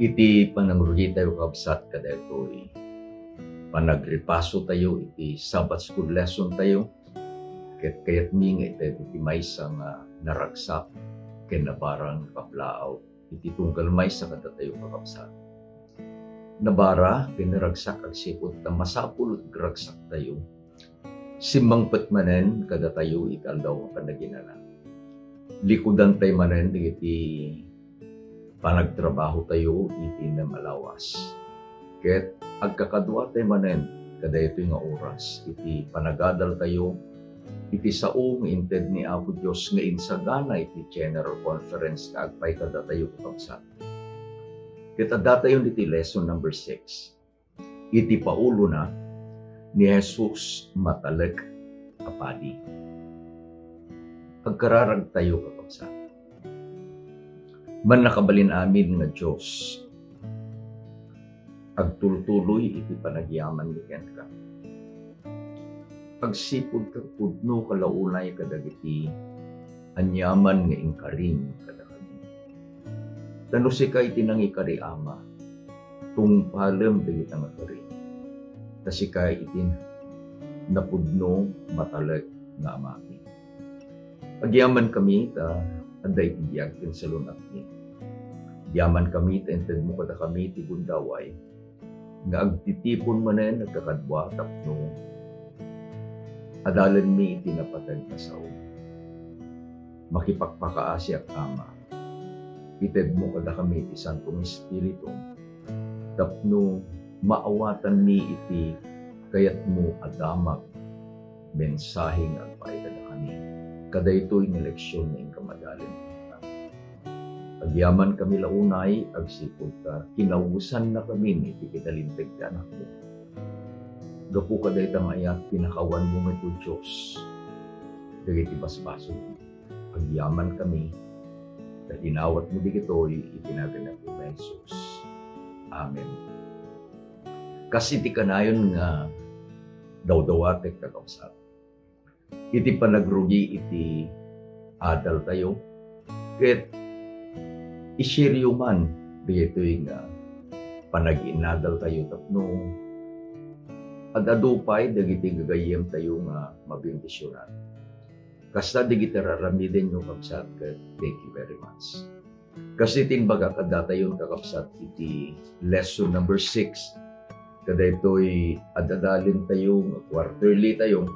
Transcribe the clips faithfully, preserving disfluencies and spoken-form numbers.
Iti panangrugi tayo, kabsat, kadaytoy panagripaso tayo iti Sabbath School lesson tayo, ket kayatmi nga ited iti maysa nga naragsak ken nabarang nga kablaaw iti tunggal maysa kadatayo, kakabsat. Nabara ken naragsak agsipud ta masapul agragsak tayo, simmangpet manen kadatayo iti aldaw nga panaginana. Likudan tayo manen dagiti panagtrabaho tayo iti namalawas. Ket agkakadua tayo manen kadaytoy nga oras iti panagadal tayo iti sao nga inted ni Apo Dios nga insagana iti General Conference nga agpay kadatayo, kakabsat. Ket adda tayo iti lesson number six. Iti paulona, ni Jesus matalek a padi. Agkararag tayo, kakabsat. Mannakabalin amin nga Dios, agtultuloy iti panagyamanmi kenka. Agsipud ta pudno ka la unay kadagiti aniaman nga inkarim kadakami. Ta no sika iti nangikari, Ama, tungpalem dagita nga karim. Ta sika iti napudno, matalek nga Amami. Agyamankami ta adda iti biag ken salun-atmi. Agyamankami ta intedmo kadakami ti gundaway nga agtitipon manen agkakadua tapno adalenmi iti napateg a sao. Makipagpakaasiak, Ama. Itedmo kadakami ti Santong Espiritu tapno maawatanmi iti kayatmo a damag, mensahe nga agpaay kadakami. Kadaytoy nga leksion nga inka madalen. Agyamankami la unay agsipud ta kinausannakamin iti kinalinteg ti Anakmo. Gapu kadayta nga ayat, pinakawanmo met, O Dios, dagiti basbasol. Agyamankami ta dinawatmo dagitoy iti nagan ni Apo Jesus. Amen. Kas iti kanayon nga dawdawatek, kakabsat, iti panagrugi iti adal tayo, ket iseryo man dagitoy nga panag-inadal tayo tapno ad-adu pay dagiti gagayyem tayo nga mabendisionan. Kasta dagiti raramidenyo, kabsat, ket thank you very much. Kas iti imbagak, adda tayon, kakabsat, iti lesson number six. Kadaytoy ad-adalen tayo, nga quarterly tayo.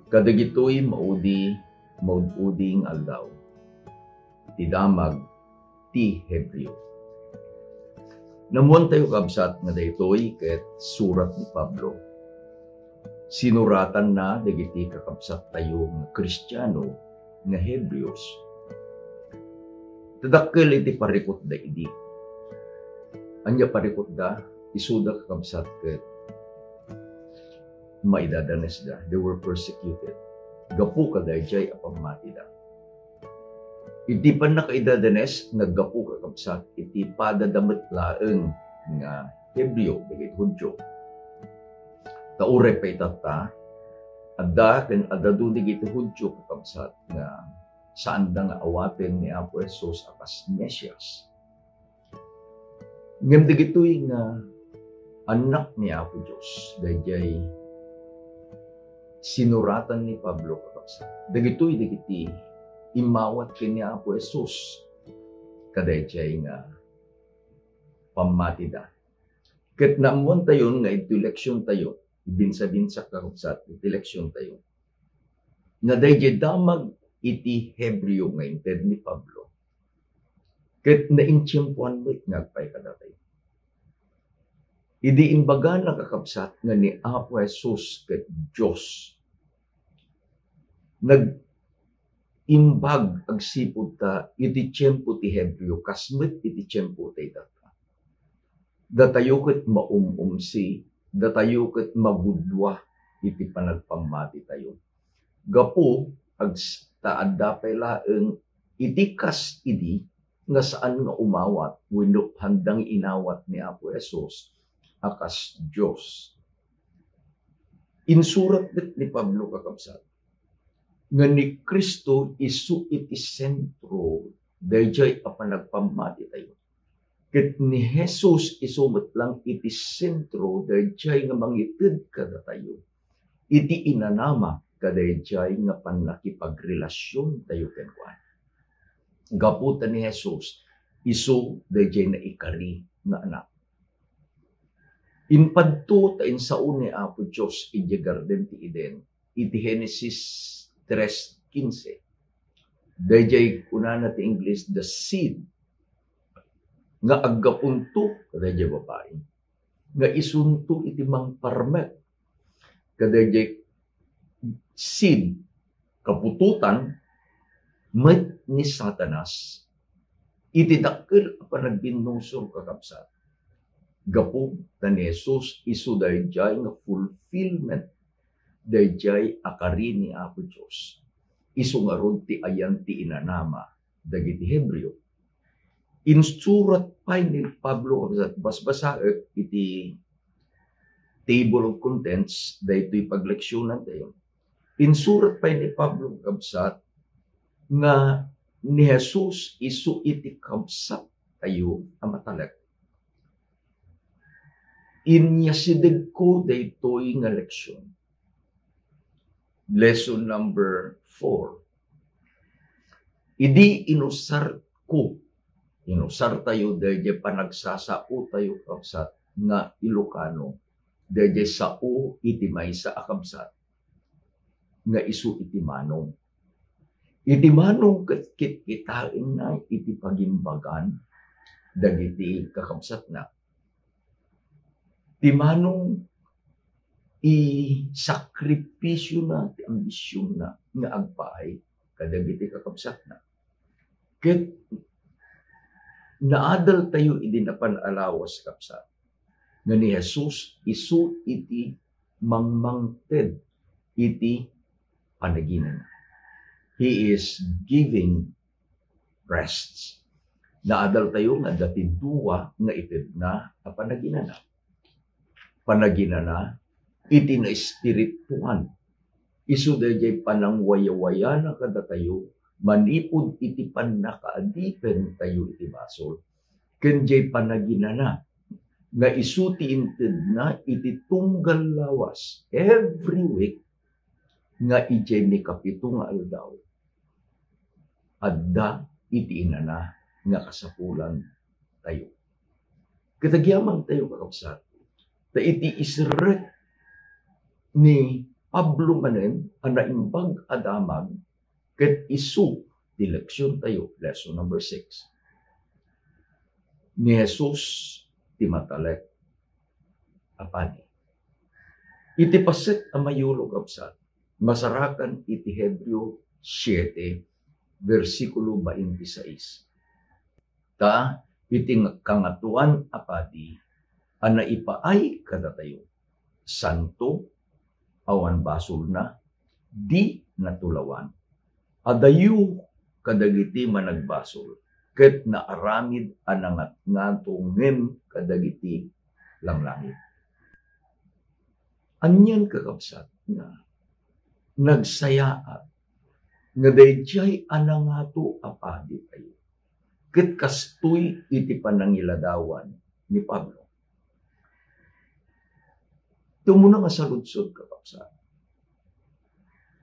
Kadagitoy maudi, maud-udi nga aldaw. Iti damag ti Hebreo. Naammoan tayo, kabsat, nga daytoy ket surat ni Pablo. Sinuratanna dagiti kakabsat tayo nga Kristiano nga Hebreos. Tadakkel iti parikutda idi. Ania parikutda? Isuda, kakabsat, ket maidadanesda. They were persecuted gapu kadaydiay a pammatida. Iti pannakaidadanes, naggapu, kakabsat, iti padada met laeng nga Hebreo dagiti Judio. Ta uray pay tatta, adda ken ad-adu dagiti Judio, kakabsat, nga saanda nga awaten ni Apo Jesus a kas Mesias. Ngem dagitoy nga annak ni Apo Dios, daydiay sinuratan ni Pablo, kakabsat, dagitoy dagiti immawat ken ni Apo Jesus kadaydiay nga pammatida. Ket naammoan tayon nga iti leksion tayo, ibinsa-binsak, kakabsat, iti leksion tayo, nga daydiay damag iti Hebreo nga inted ni Pablo ket naintiempoan met nga agpay kadatayo. Idi imbagana, kakabsat, nga ni Apo Jesus ket Dios, nag-imbag agsipud ta iti tiempo ti Hebreo kas met iti tiempo ti tatta. Datayo ket maum-umsi, datayo ket magudua iti panagpammatitayo. Gapu, ags-, ta adda pay laeng iti kas idi nga saan nga umawat wenno handang inawat ni Apo Jesus a kas Dios. Insurat met ni Pablo, kakabsat, nga ni Cristo isu iti sentro daydiay a panagpammatitayo. Ket ni Jesus isu met lang iti sentro daydiay nga mangited kadatayo iti inanama kadaydiay nga pannakipagrelasyon tayo kenkuana. Gapu ta ni Jesus isu daydiay naikari nga anak. Impadto ta insao ni Apo Dios idiay Garden ti Eden iti Genesis tres quince. Daydiay kunana ti Ingles, the seed nga aggapunto kadaydiay babai, nga isunto iti mangparmek kadaydiay seed, kaputotan met ni Satanas iti dakkel a panagbinnusor, kakabsat. Gapu ta ni Jesus isu daydiay nga fulfillment daydiay a kari ni Apo Dios. Isu ngarud ti ayan ti inanama dagiti Hebreo. Insurat pay ni Pablo, kabsat, basbasaek iti table of contents daytoy pagleksionan tayo. Insurat pay ni Pablo, kabsat, nga ni Jesus isu iti kabsat tayo a matalek. Inyasidegko daytoy nga leksion. Lesson number four. Idi inusarko, inusar tayo daydiay panagsasao tayo, kabsat, nga Ilocano, daydiay sao iti maysa a kabsat nga isu iti manong. Iti manong ket kitkitaenna iti pagimbagan dagiti kakabsatna. Ti manong isakripisiyona ti ambisionna nga agpaay kadagiti kakabsatna. Ket naadal tayo idi napan a lawas, kabsat, nga ni Jesus isu iti mangmangted iti panaginana. He is giving rests. Naadal tayo nga adda ti dua nga itedna a panaginana. Panaginana iti naespirituan. Isu daydiay panangwayawayana kadatayo manipud iti pannakaadipen tayo iti basol, ken diay panaginana nga isu ti intedna iti tunggal lawas every week nga idiay mikapito nga aldaw, adda iti inana nga kasapulan tayo. Ket agyamankatayo, kakabsat, ta iti isrek ni Pablo manen a naimbag a damag, ket isu ti leksion tayo, lesson number six. Ni Jesus ti matalek a padi. Iti paset a mayulo, kabsat, masarakan iti Hebreo siete, bersikulo twenty-six. Ta iti nga-, Kangatoan a Padi a naipaay kadatayo, santo, awan basolna, di natulawan. Adayo kadagiti managbasol, ket naaramid a nangatngato ngem kadagiti langlangit. Anian, kakabsat, nga nagsayaat nga daydiay a nangato a padi tayo, ket kastoy iti panangiladawan ni Pablo. Tumuna nga saludsod, kakabsat.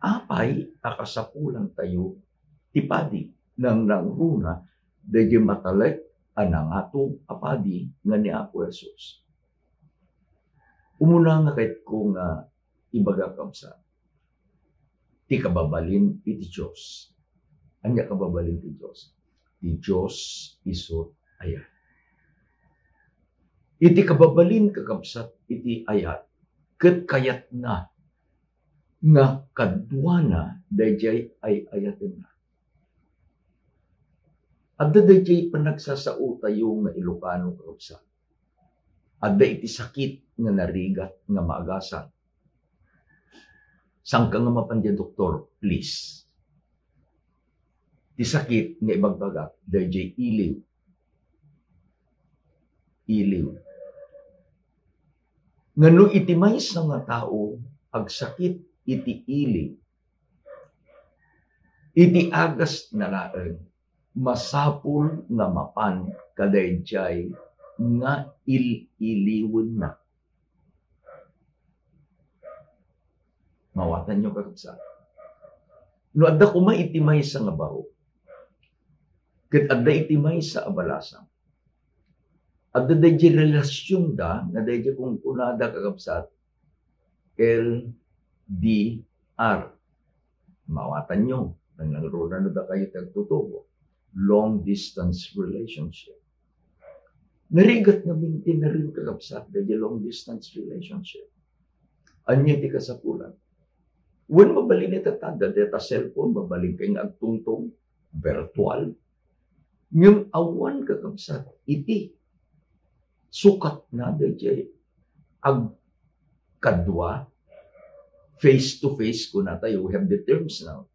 Apay a kasapulan tayo ti padi, nangnangruna daydiay matalek a nangato a padi nga ni Apo Jesus? Umuna nga kayatko nga ibaga, kabsat, ti kababalin iti Dios. Ania kababalin ti Dios? Ti Dios isu ayat. Iti kababalin, kakabsat, iti ayat, ket kayatna nga kaduana daydiay ay-ayatenna. Adda daydiay panagsasao tayo nga Ilocano, kakabsat. Adda iti sakit nga narigat nga maagasat. Sangka nga mapan diay doktor, please. Ti sakit nga ibagbagak, daydiay iliw. Iliw. Nga no iti maysa nga tao agsakit iti iliw, iti agasna laeng, masapul nga mapan kadaydiay nga il-iliwenna. Mawatanyo, kakabsat. No adda koma iti maysa nga baro, ket adda iti maysa a balasang, adda daydiay relasionda nga daydiay kunkunada, kakabsat, L D R. Mawatanyo, nangnangruna no dakayo ti agtutubo. Long distance relationship. Narigat nga maintain-en, kakabsat, daydiay long distance relationship. Ania ti kasapulan? Wen, mabalin ita, ta adda dayta cellphone, mabalin kay nga agtungtong, virtual. Ngem awan, kakabsat, iti sukatna daydiay agkadua, face to face, kunatayo, we have the terms now.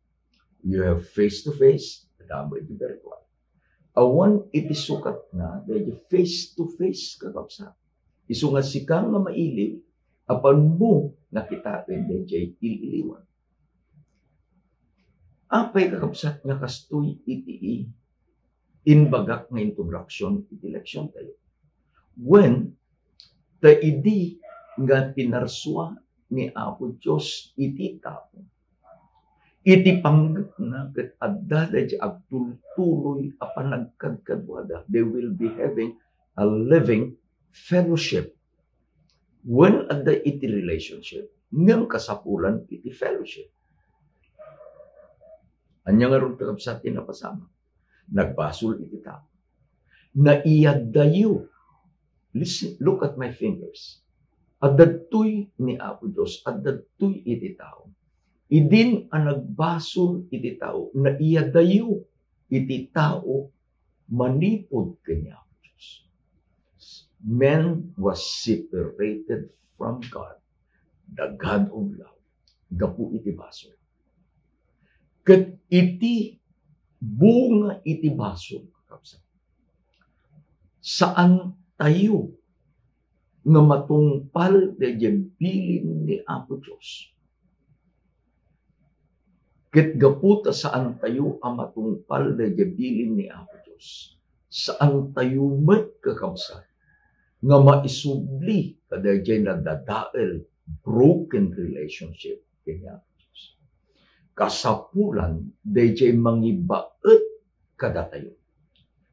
You have face to face, adda met iti virtual. Awan iti sukatna daydiay face to face, kakabsat. Isu nga sika nga mailiw, apanmo nga kitaen daydiay il-iliwan. Apay, kakabsat, nga kastoy iti imbagak nga introduksion iti leksiontayo? Wen, ta idi nga pinarsua ni Apo Dios iti tao, iti panggepna ket adda daydiay agtultuloy a panagkadkaduada. They will be having a living fellowship. Wen, adda iti relationship, ngem kasapulan iti fellowship. Ania ngarud, kakabsat, ti napasamak? Nagbasol iti tao. Naiyaddayo. Listen, look at my fingers. Adda daytoy ni Apo Dios, adda daytoy iti tao. Idin a nagbasol iti tao, naiyaddayo iti tao manipud ken ni Apo Dios. Man was separated from God, the God of love, gapu iti basol. Ket iti bunga iti basol, kakabsat, saan tayo nga matungpal daydiay bilin ni Apo Dios. Ket gapu ta saan tayo a matungpal daydiay bilin ni Apo Dios, saan tayo met, kakabsat, nga maisubli kadaydiay nadadael, broken relationship ken ni Apo Dios. Kasapulan daydiay mangibaet kadatayo,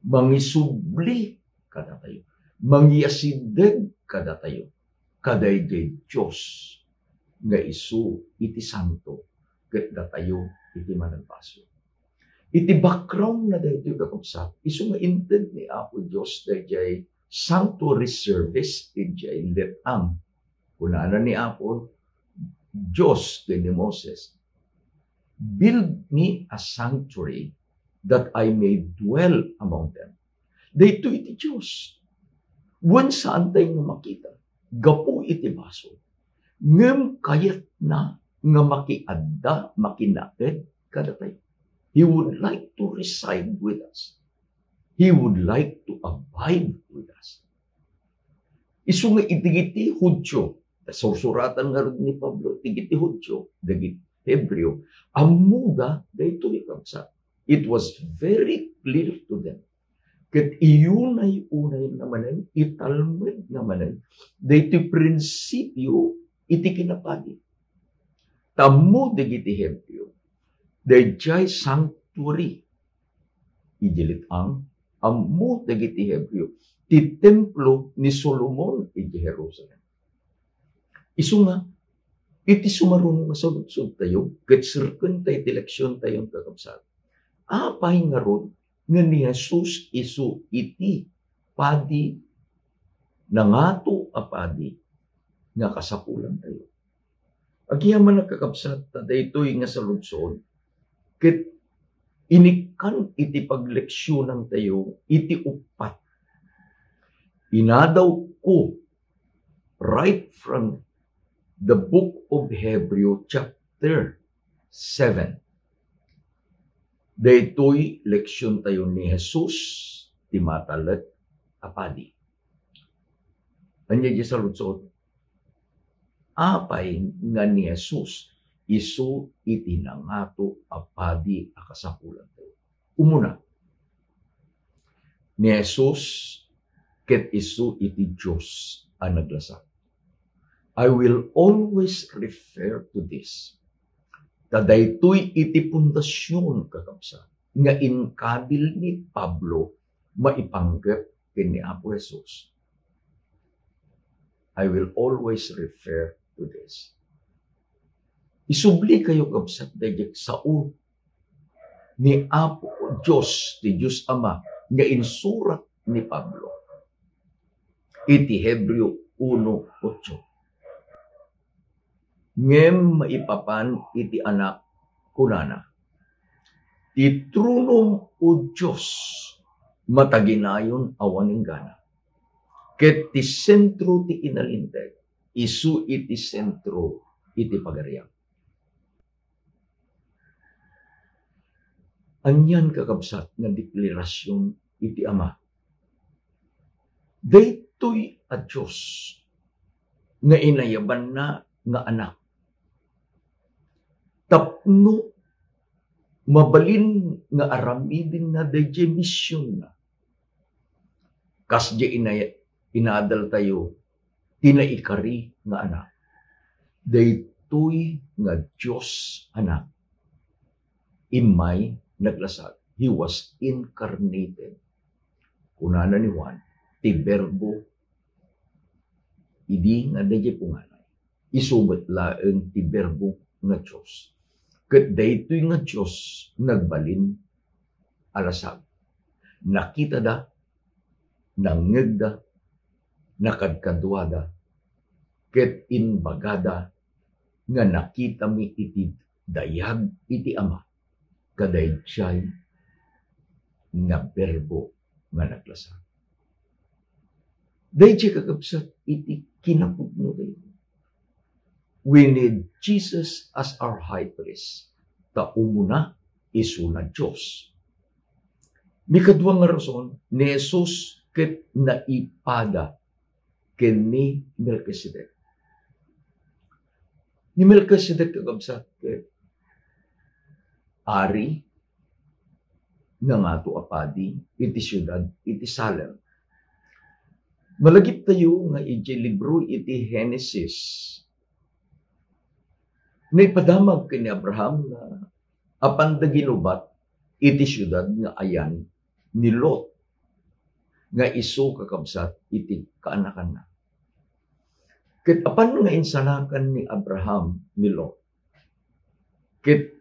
mangisubli kadatayo, mangiasideg kadatayo, kadaydiay Dios nga isu iti santo, ket datayo iti managbasol. Iti background na daytoy, kakabsat, isu nga inted ni Apo Dios daydiay sanctuary service idiay let-ang. Kunana ni Apo Dios ken ni Moses, "Build me a sanctuary that I may dwell among them." Daytoy ti Dios. Wen, saan tayo nga makita gapu iti basol. Ngem kayatna nga makiadda, makinaed kadatayo. He would like to reside with us. He would like to abide with us. Isu nga iti dagiti Judio, sursuratan ngarud ni Pablo, dagiti Judio, dagiti Hebreo, ammoda daytoy, kakabsat. It was very clear to them. Ket iyunay-unay na manen, italmed na manen, daytoy prinsipio iti kinapadi. Ta ammo dagiti Hebreo, daydiay sanctuary idiay let-ang, ammo dagiti Hebreo ti templo ni Solomon idiay Jerusalem. Isu nga, iti sumaruno nga saludsodtayo, ket serkentayo ti leksiontayo, kakabsat, apay ngarud nga ni Jesus isu iti padi, nangato a padi nga kasapulantayo? Agyamanak, kakabsat, ta daytoy nga saludsod ket inikkan iti pagleksionantayo iti uppat. Inadawko right from the book of Hebrew, chapter seven. Daytoy leksiontayo ni Jesus ti matalek a padi. Ania diay saludsod? Apay nga ni Jesus isu iti nangato a padi a kasapulantayo? Umuna, ni Jesus ket isu iti Dios a naglasag. I will always refer to this. Ta daytoy iti pundasion, kakabsat, nga inkabil ni Pablo maipanggep ken ni Apo Jesus. I will always refer to this. Isublikayo, kabsat, daydiay sao ni Apo Dios, ti Dios Ama, nga insurat ni Pablo iti Hebreo uno ocho. Ngem maipapan iti Anak, kunana, "Ti tronom, O Dios, mataginayon awan inggana, ket ti sentro ti kinalinteg, isu iti sentro iti pagariam." Anian, kakabsat, nga deklarasion iti Ama. Daytoy a Dios nga inayabanna nga Anak tapno mabalin nga aramidenna daydiay misionna. Kasdiay inay-, inadaltayo ti naikari nga Anak. Daytoy nga Dios Anak, immay naglasag. He was incarnated. Kunana ni Juan, ti Berbo idi nga daydiay punganay. Isu met laeng ti Berbo nga Dios. Ket daytoy nga Dios nagbalin a lasag. Nakitada, nangngegda, nakadkaduada, ket imbagada nga nakitami iti dayag iti Ama kadaydiay nga Berbo nga naglasag. Daydiay, kakabsat, iti kinapudno tayo. We need Jesus as our high priest. Ta umuna, isuna Dios. Mikadua nga rason, ni Jesus ket naipada ken ni Melkisedek. Ni Melkisedek, kakabsat, ket ari, nangato a padi iti siudad iti Salem. Malagiptayo nga idiay libro iti Genesis, naipadamag ken ni Abraham nga apanda ginubat iti siudad nga ayan ni Lot, nga isu, kakabsat, iti kaanakanna. Ket apan nga insalakan ni Abraham ni Lot, ket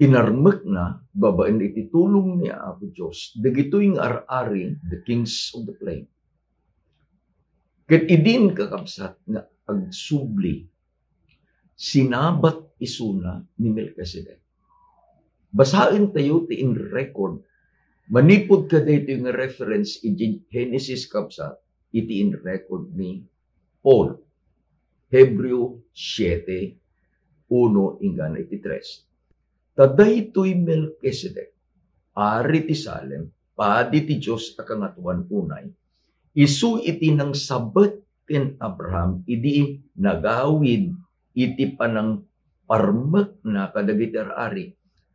inarmekna babaen iti tulong ni Apo Dios dagitoy nga ar-ari, the kings of the plain. Ket idin, kakabsat, nga agsubli, sinabat isuna ni Melkisedek. Basaentayo ti in-record manipud kadaytoy nga reference iti Genesis, kabsat, iti in-record ni Paul. Hebreo siete, uno inggana iti tres. Ta daytoy Melkisedek, ari ti Salem, padi ti Dios a Kangatoan unay, isu iti nangsabet ken Abraham idi nagawid iti panangparmekna kadagiti ar-ari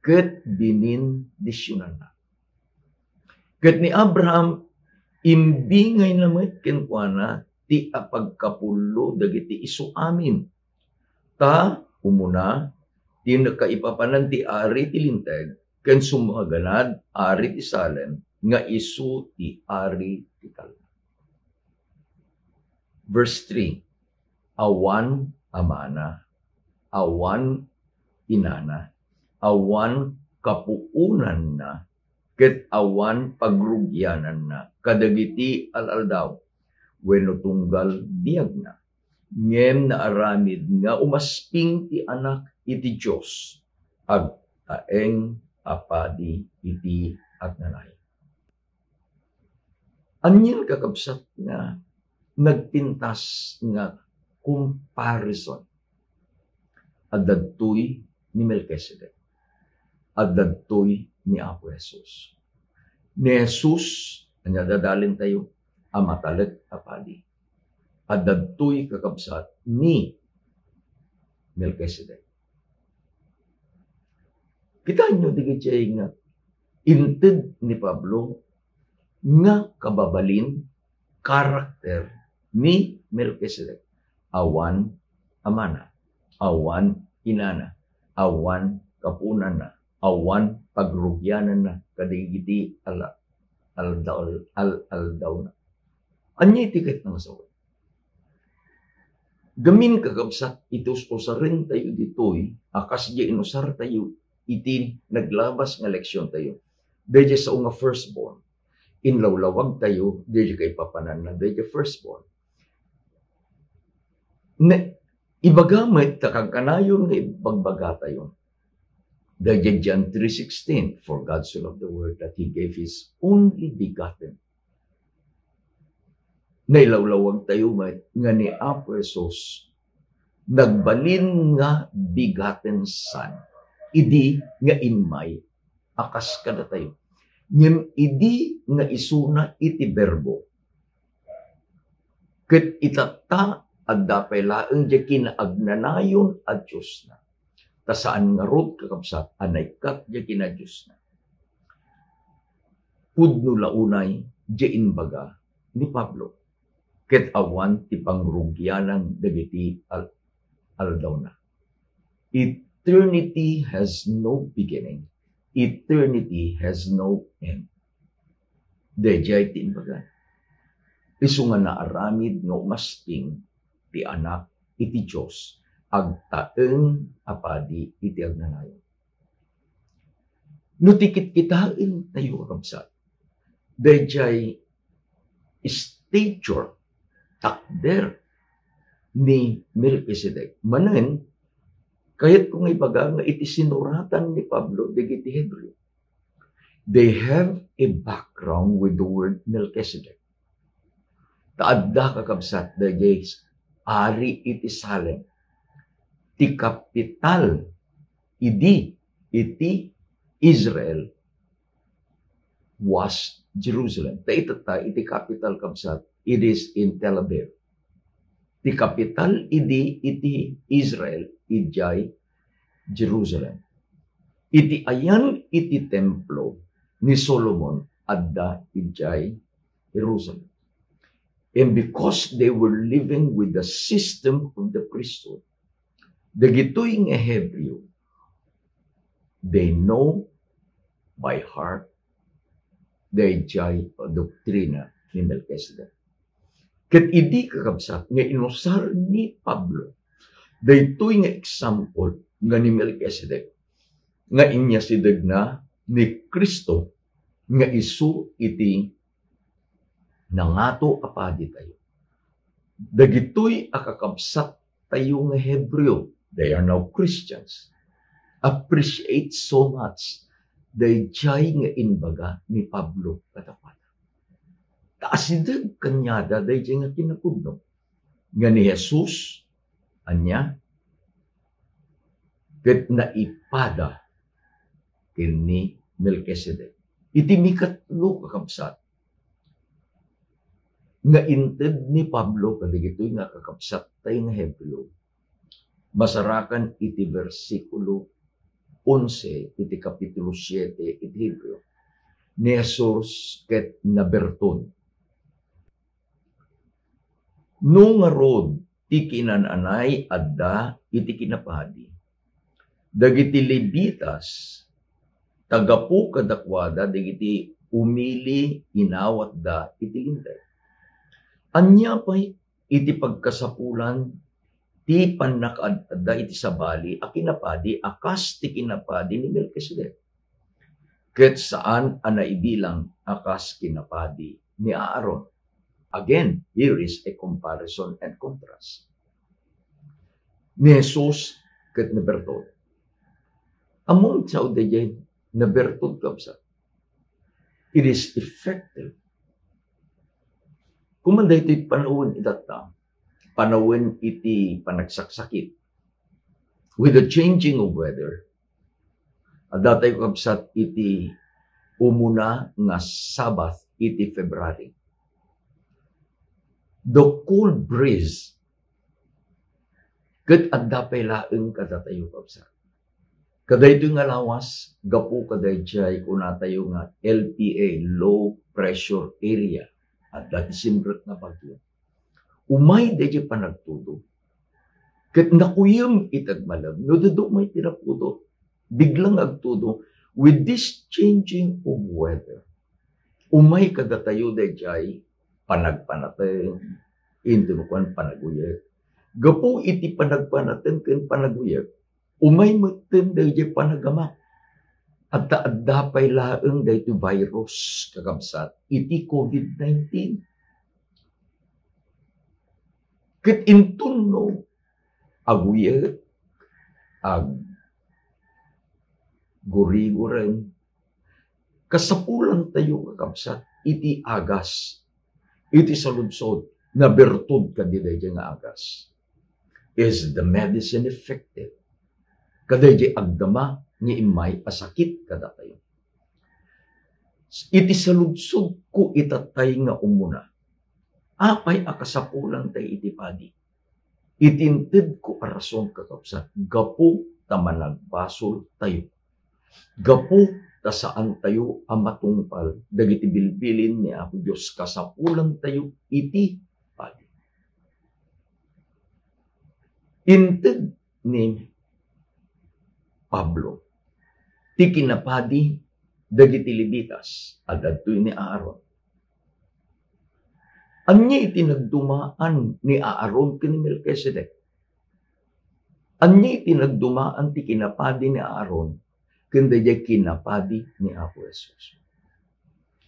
ket binindisionanna. Ket ni Abraham, imbingayna met kenkuana ti apagkapullo dagiti isu amin. Ta umuna, ti nakaipapanan ti ari ti Linteg, ken sumaganad ari ti Salem nga isu ti ari ti talna. Verse three, awan amana, awan inana, awan kapuonanna, ket awan pagrugiananna kadagiti al-aldaw wenno tunggal biagna, ngem naaramid nga umasping ti Anak iti Dios, agtaeng a padi iti agnanayon. Anian, kakabsat, nga nagpintas nga comparison? Adda daytoy ni Melkisedek. Adda daytoy ni Apo Jesus. Ni Jesus, ania dadalentayo, a matalek a padi. Adda daytoy, kakabsat, ni Melkisedek. Kitaenyo dagiti nga inted ni Pablo nga kababalin, karakter ni Melkisedek. Awan amana, awan inana, awan kapunana, awan pagrugiananna kadagiti al-, aldaw-, al-, aldawna. Ania iti ket nga sawen? Gamin, kakabsat, iti us-usaren tayo ditoy, a kas di inusar tayo iti naglabas nga leksion tayo. Daydiay sao nga firstborn, inlawlawag tayo, daydiay kaipapananna, daydiay firstborn. Ne, ibaga met ta kankanayon nga ibagbagatayo. Daydiay John three sixteen, "For God so loved the world that He gave His only begotten." Nailawlawag tayo met nga ni Apo Jesus nagbalin nga begotten Son, idi nga immay a kas kadatayo. Ngem idi nga isuna iti Berbo, ket itatta, adda pay laeng diay kinaagnanayon a Diosna. Ta saan ngarud, kakabsat, a naikkat diay kinadiosna. Pudno la unay diay imbaga ni Pablo, ket awan ti pangrugianan dagiti al-, aldawna. Eternity has no beginning. Eternity has no end. Daydiay ti imbaga. Isu nga naaramid nga umasting ti Anak iti Dios, agtaeng a padi iti agnanayon. No ti kitkitaentayo, kakabsat, daydiay stature, takder ni Melkisedek. Manen, kayatko nga ibaga nga iti sinuratan ni Pablo dagiti Hebreo, they have a background with the word Melchizedek. Ta adda, kakabsat, daydiay ari iti Salem. Ti kapital idi iti Israel was Jerusalem. Ta itatta, iti kapital, kabsat, it is in Tel Aviv. Ti kapital idi iti Israel, idiay Jerusalem. Iti ayan iti templo ni Solomon adda idiay Jerusalem. And because they were living with the system of the priesthood, dagitoy nga Hebreo, they know by heart daydiay doktrina ni Melchizedek. Ket idi, kakabsat, nga inusar ni Pablo daytoy nga example nga ni Melchizedek, nga inyasidegna ni Cristo nga isu iti nangato a paditayo. Dagitoy a kakabsattayo nga Hebreo, they are now Christians, appreciate so much daydiay nga imbaga ni Pablo kadakuada. Ta asideg kaniada daydiay nga kinapudno nga ni Jesus, ania? Ket naipada ken ni Melchizedek. Iti mikatlo, kakabsat, nga inted ni Pablo kadagitoy nga kakabsattayo nga Hebreo, masarakan iti bersikulo onse iti kapitulo siete iti Hebreo, ni Jesus ket naberton. No ngarud ti kinan-anay adda iti kinapadi, dagiti Levitas, ta gapu kadakuada dagiti umili inawatda iti Linteg. Ania pay iti pagkasapulan ti pannakaad-adda iti sabali a kinapadi a kas ti kinapadi ni Melchizedek, ket saan a naibilang a kas kinapadi ni Aaron? Again, here is a comparison and contrast. Ni Jesus ket naberton. Ammom, sao daydiay naberton, kabsat? It is effective. Koma daytoy panawen itatta, panawen iti panagsaksakit. With the changing of weather, adda tayo, kabsat, iti umuna nga Sabbath iti February. The cold breeze, ket adda pay laeng kadatayo, kabsat. Kadaytoy nga lawas, gapu kadaydiay kunatayo nga L P A, low pressure area, adda ti simrek nga bagyo. Umay daydiay panagtudo. Ket nakuyem iti agmalem, no dadu umay ti napudot, biglang agtudo, with this changing of weather, umay kadatayo daydiay panagpanateng, inton kuan panaguyek. Gapu iti panagpanateng ken panaguyek, umay metten daydiay panagamak. Adda-adda pay laeng daytoy virus, kakabsat, iti covid nineteen. Ket inton no aguyek, ag-, guriguren, kasapulantayo, kakabsat, iti agas, iti saludsod, nabertod kadi daydiay nga agas. Is the medicine effective? Kadaydiay agdama nga immay a sakit kadatayo. Iti saludsodko itatay nga umuna, apay a kasapulantay iti padi? Iti intedko a rason, kakabsat, gapu ta managbasoltayo. Gapu ta saantayo a matungpal dagiti bilbilin ni Apo Dios, kasapulantayo iti padi. Inted ni Pablo ti kinapadi dagiti Levitas a dadtoy ni Aaron. Ania iti nagdumaan ni Aaron ken ni Melkisedek? Ania iti nagdumaan ti kinapadi ni Aaron ken daydiay kinapadi ni Apo Jesus?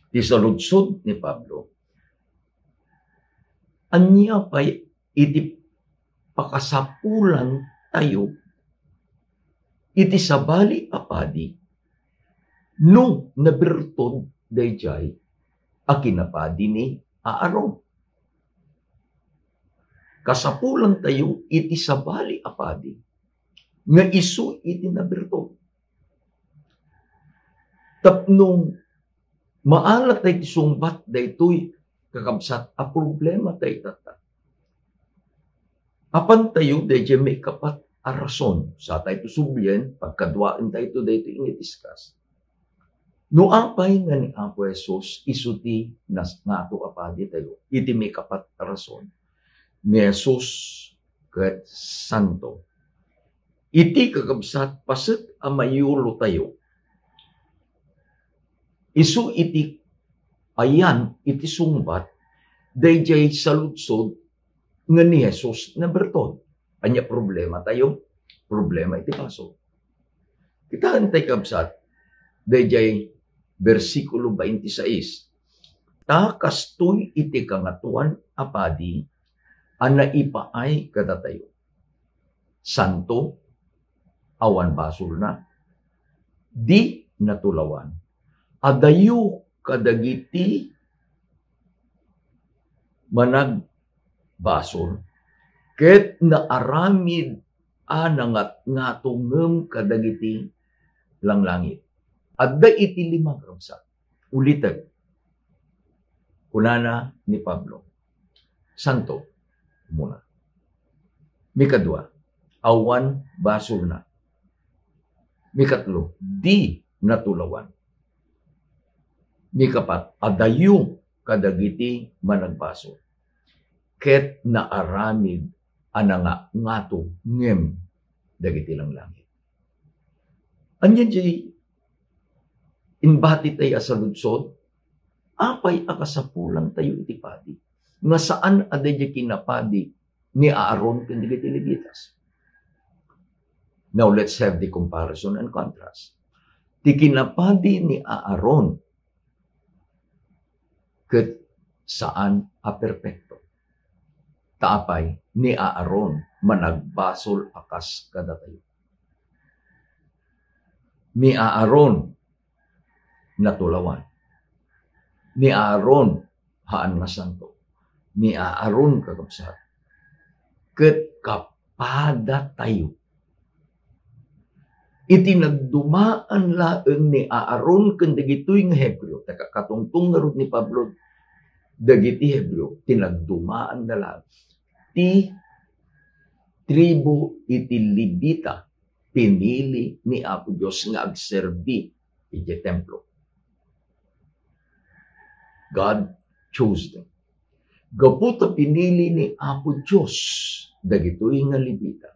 Ti saludsod ni Pablo, ania pay iti pakasapulantayo iti sabali a padi no nabertod daydiay a kinapadi ni Aaron? Kasapulantayo iti sabali a padi nga isu iti nabertod. Tapno maala tay ti sungbat daytoy, kakabsat, a problema tay tatta. Apantayo daydiay maikapat a rason, satay to sublien, pagkaduaentayo daytoy nga i-discuss. No apay nga ni Apo Jesus isu ti nas-, ngato a padi tayo, iti maikapat a rason, ni Jesus ket santo. Iti kakabsat, paset a mayulotayo isu iti ayan iti sungbat daydiay saludsod nga ni Jesus nabertod. Ania problema tayo? Problema iti basol. Kitaen tay, kabsat, daydiay bersikulo twenty-six, ta kastoy iti Kangatoan a Padi a naipaay kadatayo. Santo, awan basolna, di natulawan. Adayo kadagiti managbasol, ket naaramid a nangatngato ngem kadagiti langlangit. Adda iti lima, kakabsat. Ulitek. Kunana ni Pablo, santo, umuna. Mikadua, awan basolna. Mikatlo, di natulawan. Mikapat, adayo kadagiti managbasol, ket naaramid a nangangato ngem dagiti langlangit. Ania diay imbati tayo a saludsod? Apay a kasapulan tayo iti padi nga saan a daydiay kinapadi ni Aaron ken dagiti Levitas? Now, let's have the comparison and contrast. Ti kinapadi ni Aaron ket saan a perpekto. Ta apay, ni Aaron managbasol a kas kadatayo. Ni Aaron natulawan. Ni Aaron haan nga santo. Ni Aaron, kakabsat, ket kapadatayo. Iti nagdumaan laeng ni Aaron ken dagitoy nga Hebreo, ta kakatungtong ngarud ni Pablo dagiti Hebreo, ti nagdumaanda laeng ti tribu iti Levita, pinili ni Apo Dios nga agserbi idiay templo. God chose them. Gapu ta pinili ni Apo Dios dagitoy nga Levita,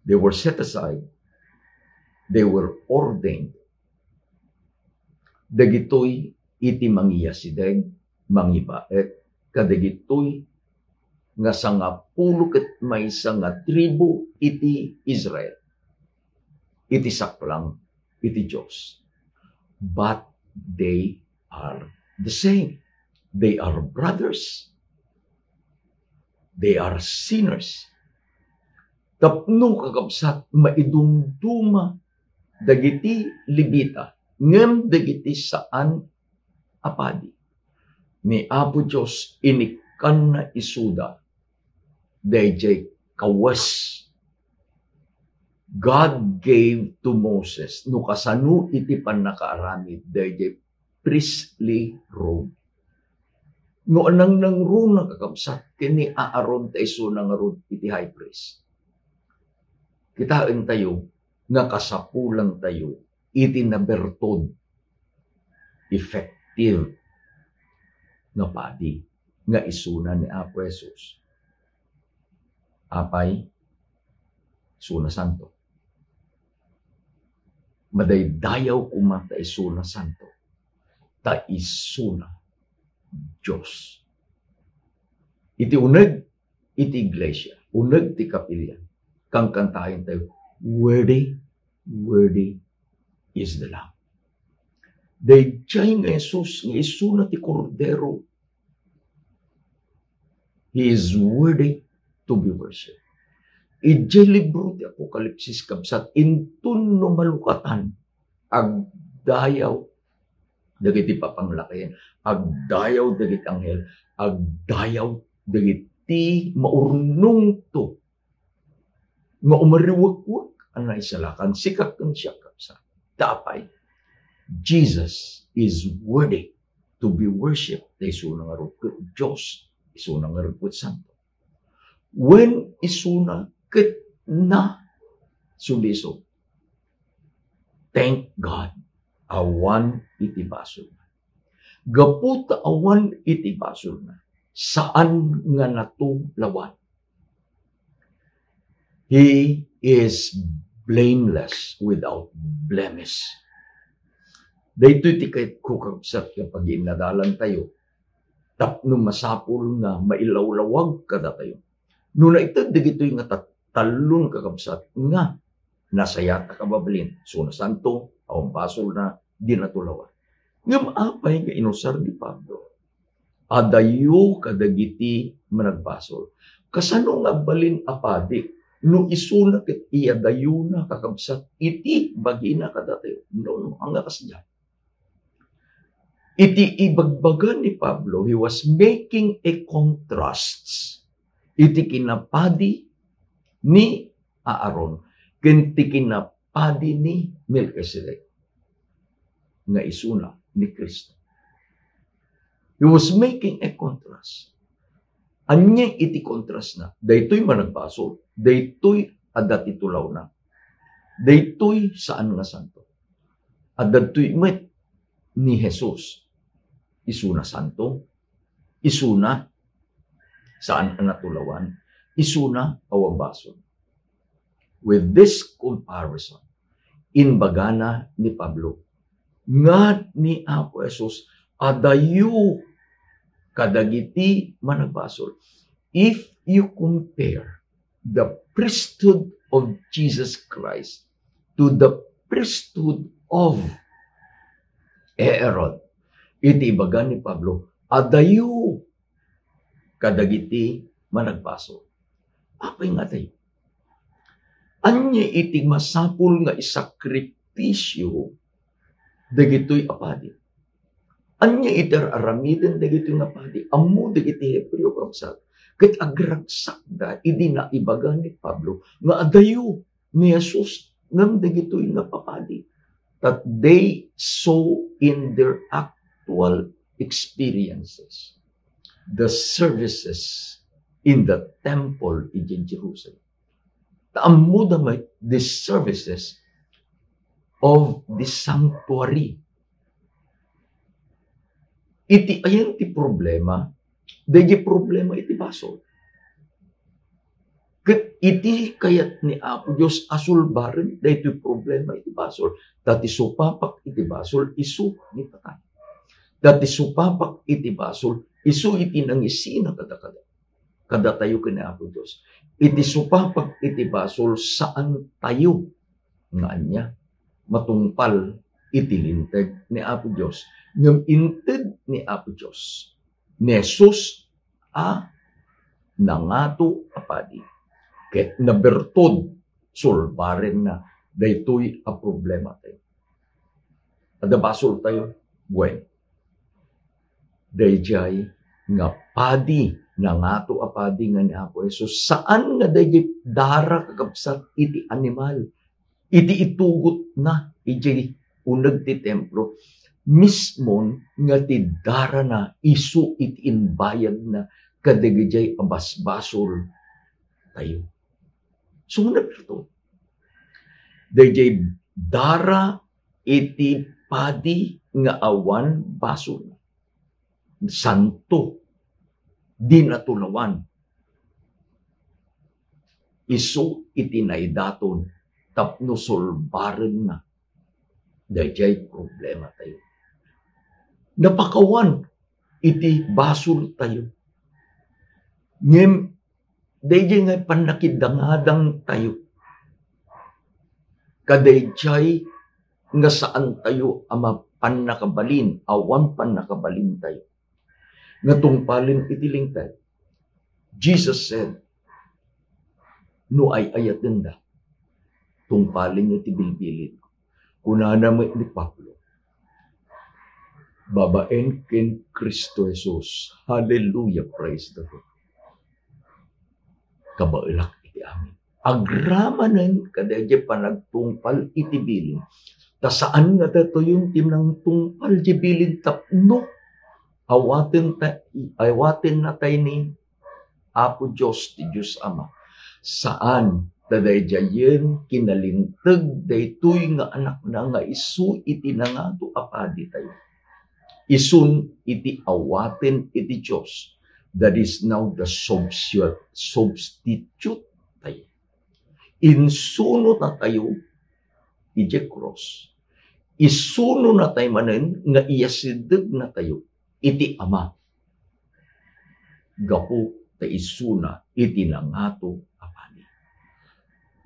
they were set aside, they were ordained. Dagitoy iti mangiyasideg, mangibaet kadagitoy nga sangapulo ket maysa nga tribu iti Israel, iti saklang iti Dios. But they are the same. They are brothers. They are sinners. Tapno, kakabsat, maidumduma dagiti Levita ngem dagiti saan a padi, ni Apo Dios inikkanna isuda daydiay kawes. God gave to Moses no kasano iti pannakaaramid daydiay priestly robe. No anangnangruna, kakabsat, ken ni Aaron ta isuna ngarud iti high priest, kitaentayo nga kasapulantayo iti nabertod, effective nga padi nga isuna ni Apo Jesus. Apay, isuna santo. Madaydayaw koma ta isuna santo, ta isuna Dios. Iti uneg iti iglesia, uneg ti kapilya, kankantaentayo, "Worthy, worthy is the Lamb." Daydiay nga Jesus nga isuna ti Kordero, He is worthy to be worshipped. Idiay libro ti Apokalipsis, kabsat, inton no malukatan, agdayaw dagiti papanglakayen, agdayaw dagiti anghel, agdayaw dagiti maurnongto nga umariwekwek a naisalakan, sika ken siak, kabsat. Ta apay, Jesus is worthy to be worshipped. Ta isuna ngarud ket Dios, isuna ngarud ket santo. Wen isuna ket nasulisog. Thank God, awan iti basolna. Gapu ta awan iti basolna, saan nga natulawan. He is blameless, without blemish. Daytoy ti kayatko, kabsat, nga pagiinnadalantayo tapno masapul nga mailawlawag kadatayo. No naited dagitoy nga tat-, tallon, kakabsat, nga nasayaat a kababalin, isuna santo, awan basolna, di natulawan. Ngem apay nga inusar ni Pablo? Adayo kadagiti managbasol. Kasano nga agbalin a padi no isuna ket iyadayona, kakabsat, iti bagina kadatayo? No, no, ania kasdiay? Iti ibagbaga ni Pablo, he was making a contrast iti kinapadi ni Aaron ken ti kinapadi ni Melchizedek nga isuna ni Cristo. He was making a contrast. Ania iti contrastna? Daytoy managbasol, daytoy adda ti tulawna, daytoy saan nga santo. Adda daytoy met ni Jesus, isuna santo, isuna saan a natulawan, isuna awan basol. With this comparison, imbagana ni Pablo nga ni Apo Jesus adayo kadagiti managbasol. If you compare the priesthood of Jesus Christ to the priesthood of Aaron, iti ibaga ni Pablo, adayo kadagiti managbasol. Apay nga adayo? Ania iti masapul nga isakripisyo dagitoy a padi? Ania iti ar-aramiden dagitoy nga padi? Ammo dagiti Hebreo, kabsat, ket agragsakda idi naibaga ni Pablo nga adayo ni Jesus ngem dagitoy nga papadi, that they saw in their actual experiences the services in the temple in Jerusalem. Ta ammoda met the services of the sanctuary. Iti ayan ti problema, daydi problema iti basol. Ket iti kayat ni Apo Dios a sulbaren daytoy problema iti basol. Ta ti supapak iti basol, isu ni patay. Ta ti supapak iti basol, isu iti nangisina kadakada. Kadatayo ken ni Apo Dios. Iti supapak iti basol, saan tayo nga ania matungpal iti linteg ni Apo Dios. Ngem inted ni Apo Dios, ni Jesus a nangato a padi, ket nabertod sulbarenna daytoy a problema tayo. Adda basol tayo? Wen. Dayjay nga padi, nangato a padi nga ni Apo Jesus. Saan nga dayjay dara, kakabsat, iti animal, iti itugotna idiay uneg ti templo. Mismon nga ti darana isu iti imbayadna kadagijay a basbasol tayo. So, nabertod. Dayjay dara iti padi nga awan basol. Santo. Di natulawan. Isu iti naidaton tapno sulbarenna dayjay problema tayo. Napakawan iti basol tayo. Ngem dayjay nga pannakidangadang tayo, kadayjay nga saan tayo a mapannakabalin, awan pannakabalin tayo nga tungpalen iti linteg. Jesus said, "No ay-ayatenda, tungpalenyo ti bilbilin." Kunana met ni Pablo, babaen ken Cristo Jesus. Hallelujah, praise the Lord. Kabaelak iti amin. Agramanen kadayjay panagtungpal iti bilin. Ta saan nga datoyen ti nangtungpal diay bilin tapno awaten ta, awaten natay ni Apo Dios ti Dios Ama. Saan, ta daydiayen kinalinteg daytoy nga Anakna nga isu iti nangato a padi tayo. Isun iti awaten iti Dios. That is now the substitute, substitute tayo. Insuno natayo iti cross. Isuno natay manen nga iyasideg natayo iti Ama. Gapu ta isuna iti nangato a padi.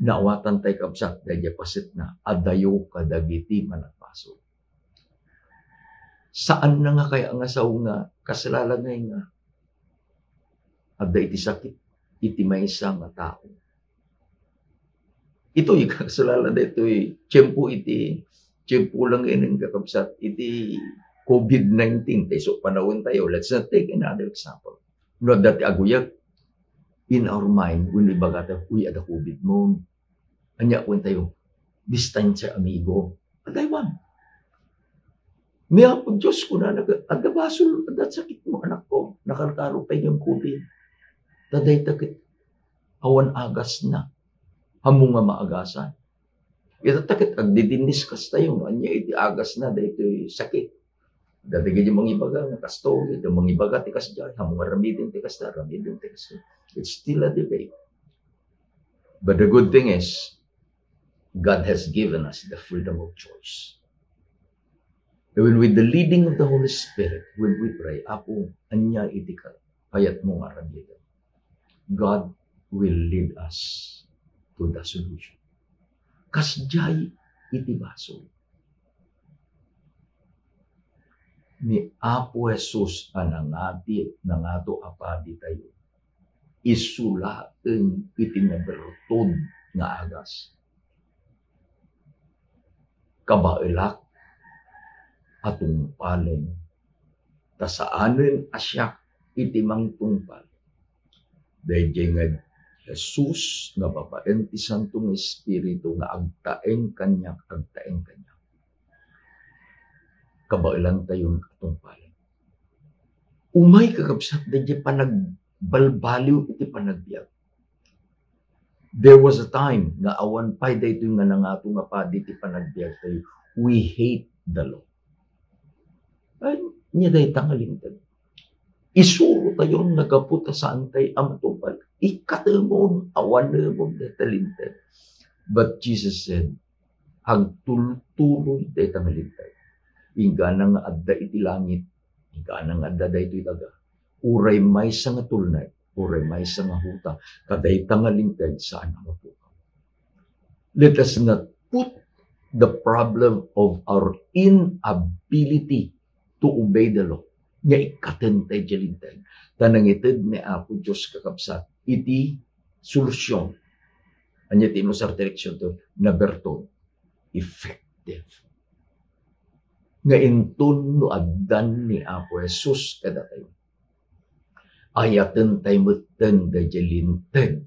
Naawatan tay, kabsat, dayjay pasetna, adayo kadagiti managbasol. Saan na nga kaya nga sao nga kasla ngay nga adda iti sakit iti maysa nga tao. Itoy, kasla daytoy tiempo iti, tiempo lang inin, kakabsat, iti covid nineteen, tay so panawen tayo. Let's not take another example. No, dati aguyag, in our mind, when ibaga tayo, "Uy, adda covid mo." Ania, kuen tayo, "Distancia, amigo." Adda awan. Ni Apo Dios, kunana, "Adda basol, adda sakit mo, anak ko. Nakarkaro pay nga covid." Ta dayta ket awan agasna. Ammom nga maagasan. Ita ta ket agdidinnis kas tayo, no? Ania iti agasna daytoy sakit? Dagiti mangibaga nga kastoy, iti mangibaga ti kasdiay, ammom nga aramiden ti kasta, aramiden ti kasta. It's still a debate. But the good thing is, God has given us the freedom of choice. Even with the leading of the Holy Spirit, when we pray, "Apo, ania iti ka-, kayatmo nga aramiden?" God will lead us to the solution. Kasdiay iti basol ni Apo Jesus a nangati, nangato a padi tayo. Isu laeng iti nabertod nga agas. Kabaelak a tungpalen, ta saanen a siak iti mangtungpal. Daydiay nga Jesus nga babaen ti Santo nga Espiritu nga agtaeng kaniak, agtaeng kaniak. Kabaelantayon a tungpalen. Umay, kakabsat, daydiay panagbalbaliw iti panagbiag. There was a time nga awan pay daytoy nga nangato nga padi ti panagbiagtayo. We hate the law. Ay, nia dayta nga Linteg. Isurotayon nga gapu ta saantay a matungpal. Ikkatemon, awanemon dayta Linteg. But Jesus said, agtultuloy dayta nga Linteg. Inggana nga adda iti langit, inggana nga adda daytoy daga. Uray maysa nga tulnek, uray maysa nga huta, kadayta nga Linteg saan a mapukaw. Let us not put the problem of our inability to obey the law nga ikkaten tay Linteg. Ta nangited ni Apo Dios, kakabsat, iti solusyon. Ania ti inusar ti direksyon to? Number two, effective. Nga inton no addan ni Apo Jesus kadatayo, ayaten tay metten daydiay Linteg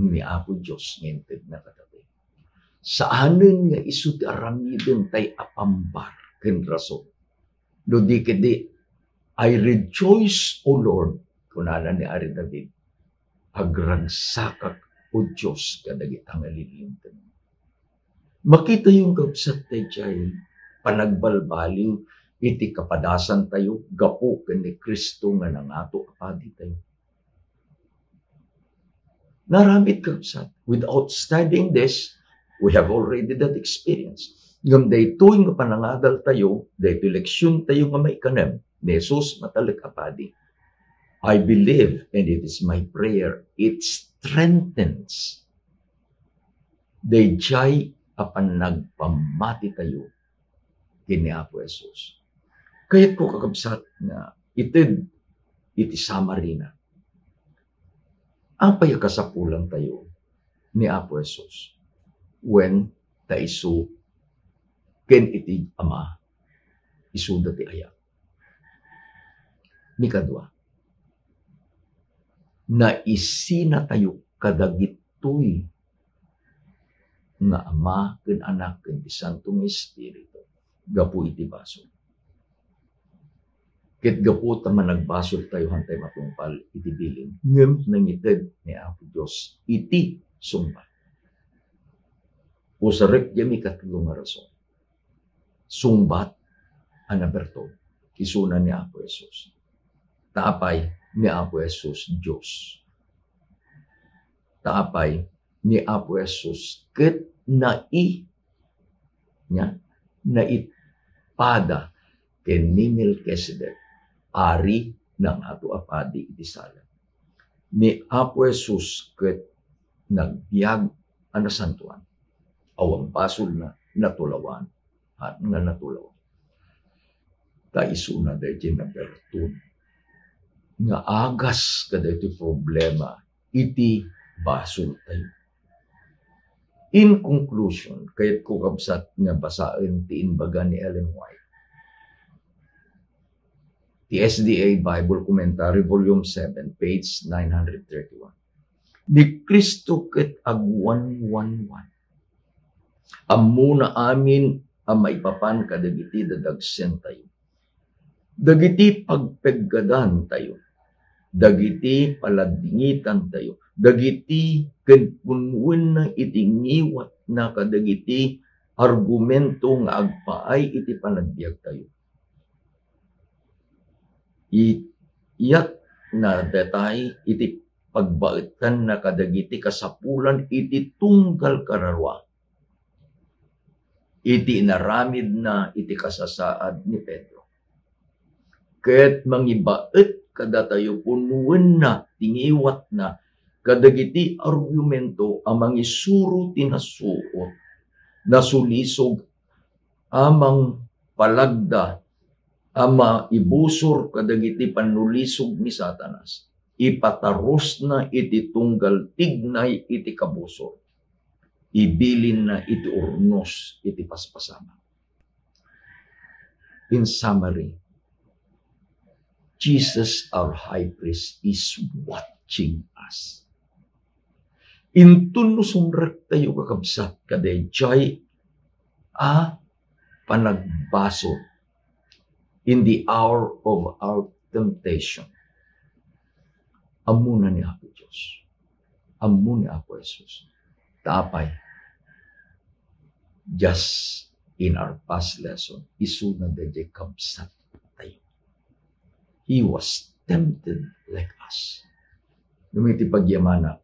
ni Apo Dios nga intedna kadatayo. Saanen nga isu ti aramiden tay a pambar ken rason. No di ketdi, "I rejoice, O Lord," kunana ni Ari David, "agragsakak, O Dios, kadagita nga lilinteg." Makitayo, kakabsat, daydiay panagbalbaliw iti kapadasantayo gapu ken ni Cristo nga nangato a paditayo. Naramid, kakabsat. Without studying this, we have already that experience. Ngem daytoy nga panangadaltayo, daytoy leksiontayo nga maikanem ni Jesus, Matalek a Padi. I believe, and it is my prayer, it strengthens daydiay a panagpammatitayo ken ni Apo Jesus. Kayatko, kakabsat, nga ited iti summary na. Apay a kasapulantayo ni Apo Jesus? Wen, ta isu ken iti Ama, isuda ti ayat. Nikadua, naisinatayo kadagitoy nga Ama ken Anak ken ti Santo nga Espiritu gapu iti basol. Ket gapu ta managbasoltayo, haantay matungpal iti bilin, ngem nangited ni Apo Dios iti sungbat. Usarek diay ikatlo nga rason. Sungbat a nabertod, isuna ni Apo Jesus. Ta apay, ni Apo Jesus Dios. Ta apay, ni Apo Jesus ket nai-, nia, naipada ken ni Melkisedek, ari nangato a padi iti Salem. Ni Apo Jesus ket nagbiag a nasantoan. Awan basolna, natulawan, a, nga natulawan. Ta isuna daydiay nabertod nga agas kadaytoy problema iti basoltayo. In conclusion, kayatko, kabsat, nga basaen ti imbaga ni Ellen White. Ti S D A Bible Commentary, Volume seven, page nine hundred thirty-one. Ni Cristo ket agwanwanwan. Ammona amin a maipapan kadagiti dadagsentayo. Dagiti pagpeggadantayo, dagiti paladingitantayo, dagiti ken punwenna iti ngiwatna kadagiti argumento nga agpaay iti panagbiagtayo. Iyatna datay iti pagbaetanna kadagiti kasapulan iti tunggal kararua iti inaramidna iti kasasaad ni Pedro. Ket mangibaet kadatayo punwenna ti ngiwatna kadagiti argumento a mangisuro ti nasuot, nasulisog a mangpalagda a maibusor kadagiti pannulisog ni Satanas. Ipatarusna iti tunggal tignay iti kabusor. Ibilinna iti urnos iti paspasamak. In summary, Jesus, our high priest, is watching us. Inton no sumrektayo, kakabsat, kadaydiay a panagbasol in the hour of our temptation, ammona ni Apo Dios. Ammo ni Apo Jesus. Ta apay, just in our past lesson, isuna dayjay kabsat tayo. He was tempted like us. Ngem iti pagyamana,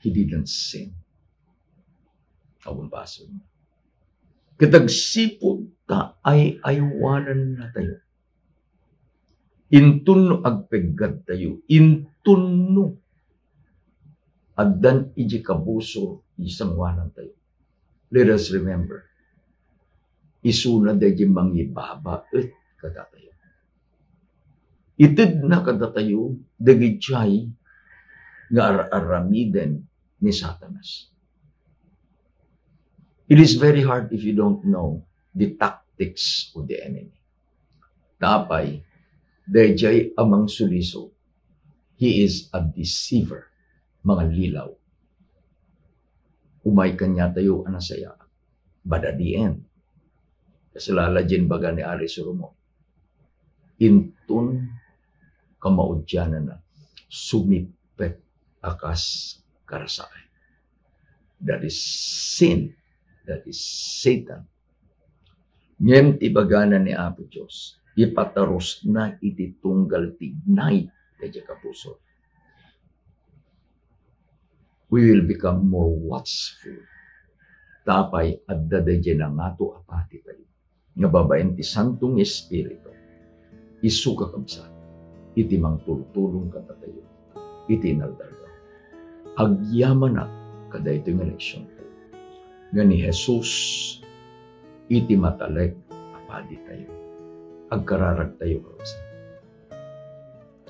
he didn't sin. Awan basol. Ket agsipud ta ay-aywanannatayo. Inton no agpeggad tayo, inton no addan iti kabusor, isanguanan tayo. Let us remember, isuna dayjay mangibabaet kadatayo. Itedna kadatayo dagijay nga ar-aramiden ni Satanas. It is very hard if you don't know the tactics of the enemy. Ta apay, dayjay a mangsulisog, he is a deceiver, mangallilaw. Umay kaniatayo a nasayaat. But at the end, kasla la diay imbaga ni Ari Solomon, inton kamaudiananna, sumippet a kas karasaen. That is sin. That is Satan. Ngem ti ibagana ni Apo Dios, ipatarusna iti tunggal tignay dayjay kabusor. We will become more watchful. Ta apay, adda dayjay nangato a padi tayo nga babaen ti Santo nga Espiritu, isu kakabsat iti mangtultulong kadatayo iti inaldaw. Agyamanak kadaytoy nga leksion nga ni Jesus iti matalek a padi tayo. Agkararag tayo, kakabsat.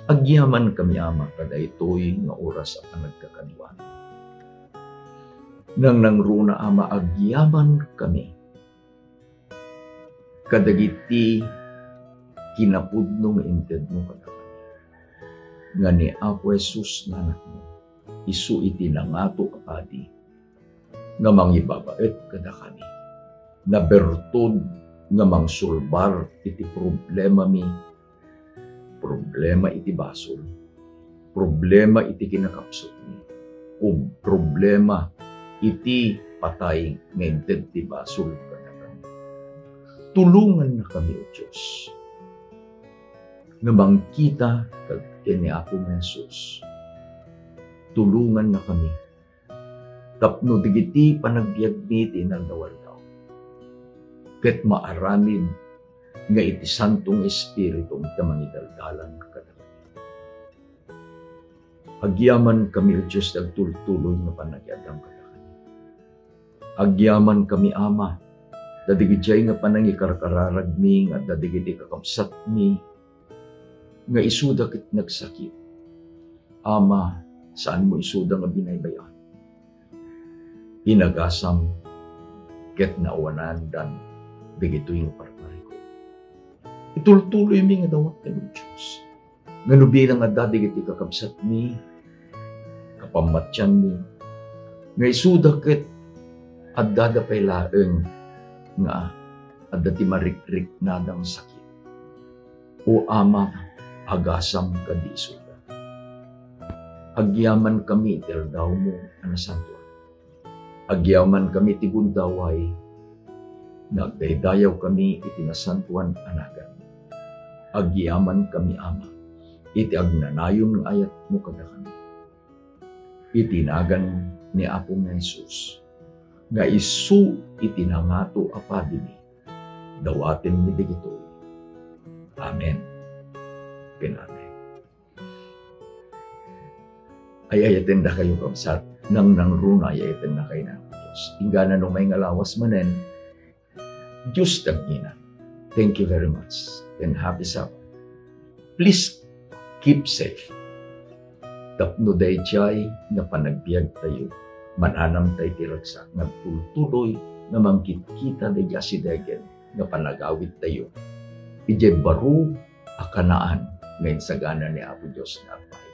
Agyamankami, Ama, kadaytoy nga oras a panagkakaduami. Nangnangruna, Ama, agyamankami kadagiti kinapudno nga intedmo kadakami. Nga ni Apo Jesus nga Anakmo, isu iti nangato a padi nga mangibabaet kadakami. Nabertod nga mangsulbar iti problemami, problema iti basol, problema iti kinakapsutmi, o problema iti patay nga inted ti basol kadakami. Tulongannakami, O Dios, nga mangkita ken ni Apo nga Jesus. Tulongannakami tapno dagiti panagbiagmi ti inaldaw-aldaw ket maaramid nga iti Santo nga Espiritu ti mangidaldalan kadakami. Agyamankami, O Dios, ti agtultuloy nga panagiadam kadakami. Agyamankami, Ama, ta dagijay nga panangikarkararagmi nga adda dagiti kakabsatmi nga isuda ket nagsakit. Ama, saanmo isuda nga binaybay-an. Inagasam ket naawanandan dagitoy nga parparikut. Itultuloymi nga dawat ken Dios. Nga no bilang adda dagiti kakabsatmi, kapammatianmi, nga isuda ket addada pay laeng nga adda ti marikriknada nga sakit. O Ama, agasam kadi isuda. Agyamankami iti aldawmo a nasantoan. Agyamankami ti gundaway nga agdaydayawkami iti nasantoan a naganmo. Agyamankami, Ama, iti agnanayon nga ayatmo kadakami. Iti nagan ni Apo nga Jesus, nga isu iti nangato a padimi, dawatenmi dagitoy. Amen ken amen. Ay-ayatendakayo, kabsat, nangnangruna ay-ayatennakayo ni Apo Dios. Inggana no may nga lawas manen, Dios ti agngina. Thank you very much and happy Sabbath. Please keep safe. Tapno daydiay nga panagbiagtayo, mananamtay ti ragsak nga agtultuloy nga mangkitkita daydiay asidegen nga panagawidtayo idiay baro a Canaan nga insagana ni Apo Dios nga agpaay.